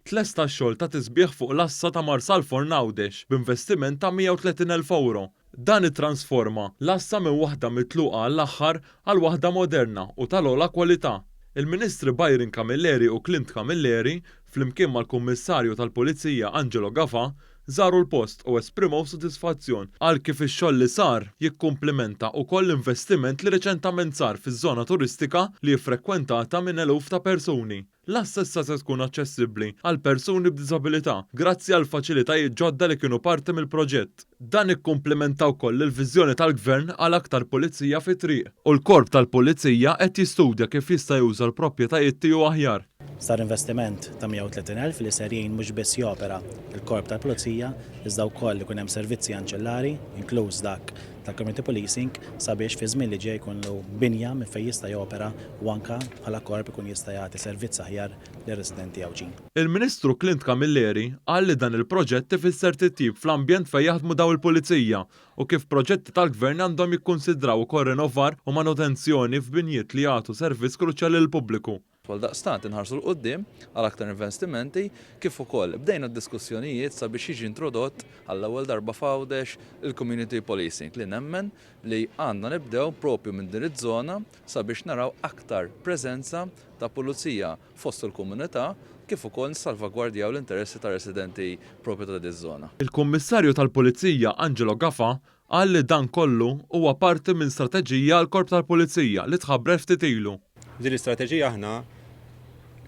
Tlesta x-xogħol ta' tisbiħ fuq l-għassa ta' Marsalforn Għawdex b'investiment ta' 130,000 ewro. Dan ittransforma l-għassa minn waħda mitluqa għall-aħħar għal waħda moderna u tal-ogħla kwalità. Il-Ministri Byron Camilleri u Clint Camilleri, flimkien mal-Kummissarju tal-Pulizija Angelo Gafà, żaru l-post u esprimew sodisfazzjon għal kif ix-xogħol li sar jikkumplimenta ukoll l-investiment li riċentament sar fiż-żona turistika li hi frekwentata minn eluf ta' persuni. L-għassa issa se tkun aċċessibbli għal persuni b'diżabilità grazzi għal faċilitajiet ġodda li kienu parti mill-proġett. Dan ikkumplimenta wkoll il-viżjoni tal-Gvern għal aktar pulizija fit-triq u l-Korp tal-Pulizija qed jistudja kif jista' juża l-proprjetajiet tiegħu aħjar. Sar investiment ta' 130,000 li ser jgħin mhux biss jopera l-Korp tal-Pulizija iżda wkoll ikun hemm servizzi anċillari, inkluż dak tal-community policing, sabiex fiż-żmien li ġej ikollu binja minn fejn jista' jopera u anke bħala korp ikun jista' jagħti servizz aħjar lir-residenti Għawdxin. Il-Ministru Clint Camilleri qal li dan il-proġett ifisser titjib fl-ambjent fejn jaħdmu dawn il-pulizija u kif proġetti tal-Gvern għandhom jikkunsidraw ukoll rinnovar u manutenzjoni f'binjiet li jagħtu servizz kruċjali lill-pubbliku. Għaldaqstant inħarsu 'l quddiem għal aktar investimenti kif ukoll bdejna d-diskussjonijiet sabiex jiġi introdott għall-ewwel darba f'Għawdex il-community policing li nemmen li għandna nibdew propju minn din iż-żona sabiex naraw aktar preżenza ta' pulizija fost il-komunità kif ukoll nissalvagwardjaw l-interessi tar-residenti propju ta' din iż-żona. Il-Kummissarju tal-Pulizija Angelo Gafà Qal li dan kollu huwa parti minn strateġija għall-Korp tal-Pulizija li tħabbret ftit ilu. F'din l-istrateġija aħna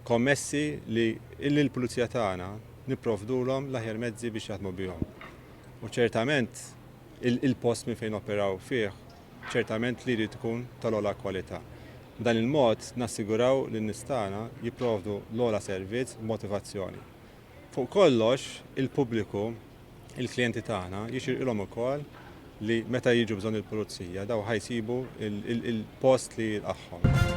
kommessi li lill-Pulizija tagħna nipprovdulhom l-aħjar mezzi biex jaħdmu bihom. U ċertament il-post minn fejn noperaw fih ċertament li jrid ikun tal-ogħla kwalità. B'dan il-mod nassiguraw li n-nies tagħna jipprovdu l-ogħla servizz b'motivazzjoni. Fuq kollox, il-pubbliku, il-klijenti tagħna, jixirqilhom ukoll li meta jiġu bżonn il-pulizija, dawn ħa jsibu l-post li jilqagħhom.